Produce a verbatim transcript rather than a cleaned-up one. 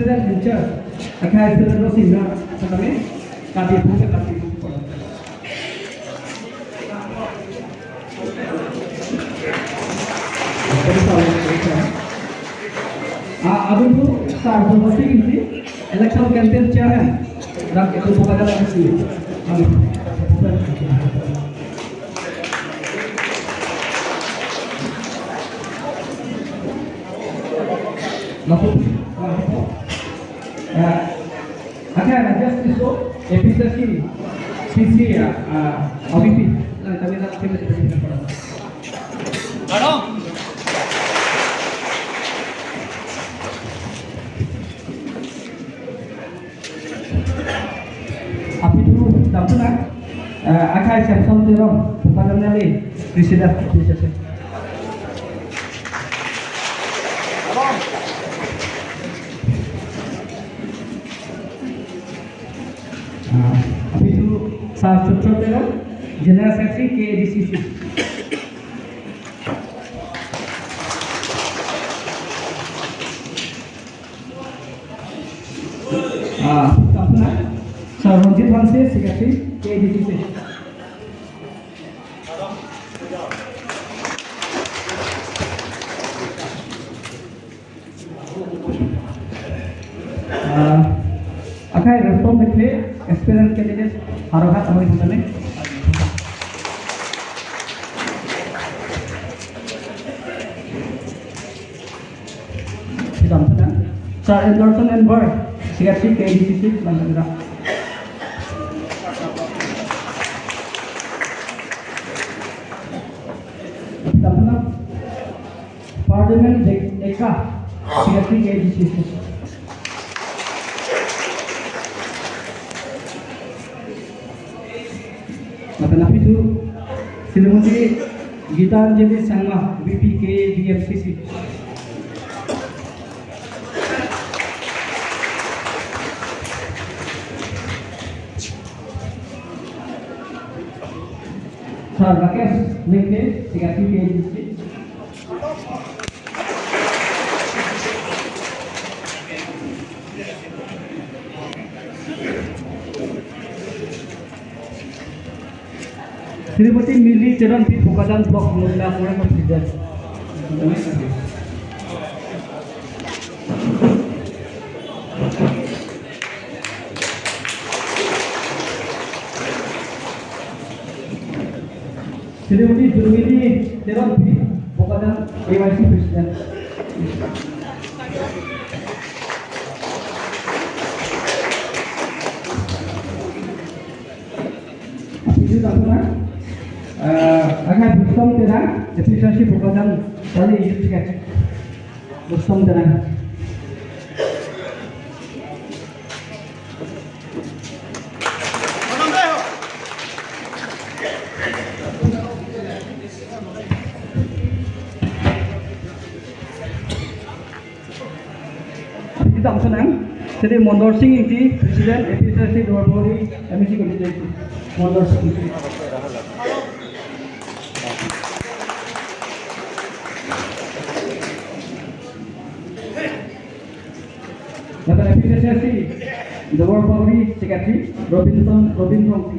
President in charge, akhai Sundar Singh na, kami, kami buka, kami buka. Ah, aduh, sir, Sundar Singh ini election campaign chairman, dan itu bukan ada di sini. Amin. Lapu, lapu. Ya. Oke, nah, just this so, A P H L C, P C, ya, ah, O B P. Nah, kami nak, kami nak, kami nak. Apitu damthu nang, eh, akhai Samson Teron, Bhupajan Nale, President, President. Ah, apitu Sir Chotro Teron, General Secretary, K A D C C. Ah, Sir Ranjit Hanse, Secretary, K A D C C. Ah, akhai Rustom Bey, aspirant candidate, Howraghat amoi bhutane. Sir Anderson Enver, Secretary K A D C C, Langkang. Parliament Dek-, Deka, Secretary K A D C C. Lapen apitu, Srimati Gitanjali Sangma, V P K D M C C. Sir Rakesh Leke, Secretary K A D C C. Srimati Mili Teronpi, Bokajan Block Mohila Forum of Leaders. Srimati Jurmili Teronpi, Bokajan A Y C President. Apitu damthu nang, eh, akhai Rustom Terang, A P H L C Bokajan Nale Youth Secretary. Rustom Terang. Apitu damthu nang, Shri Mondor Sing Ingti, President, A P H L C Duar Bahari M A C Constituency. Mondor Sing Ingti. Lapen A P H L C Duar Bahari Secretary, Robinson, Robin Rongpi.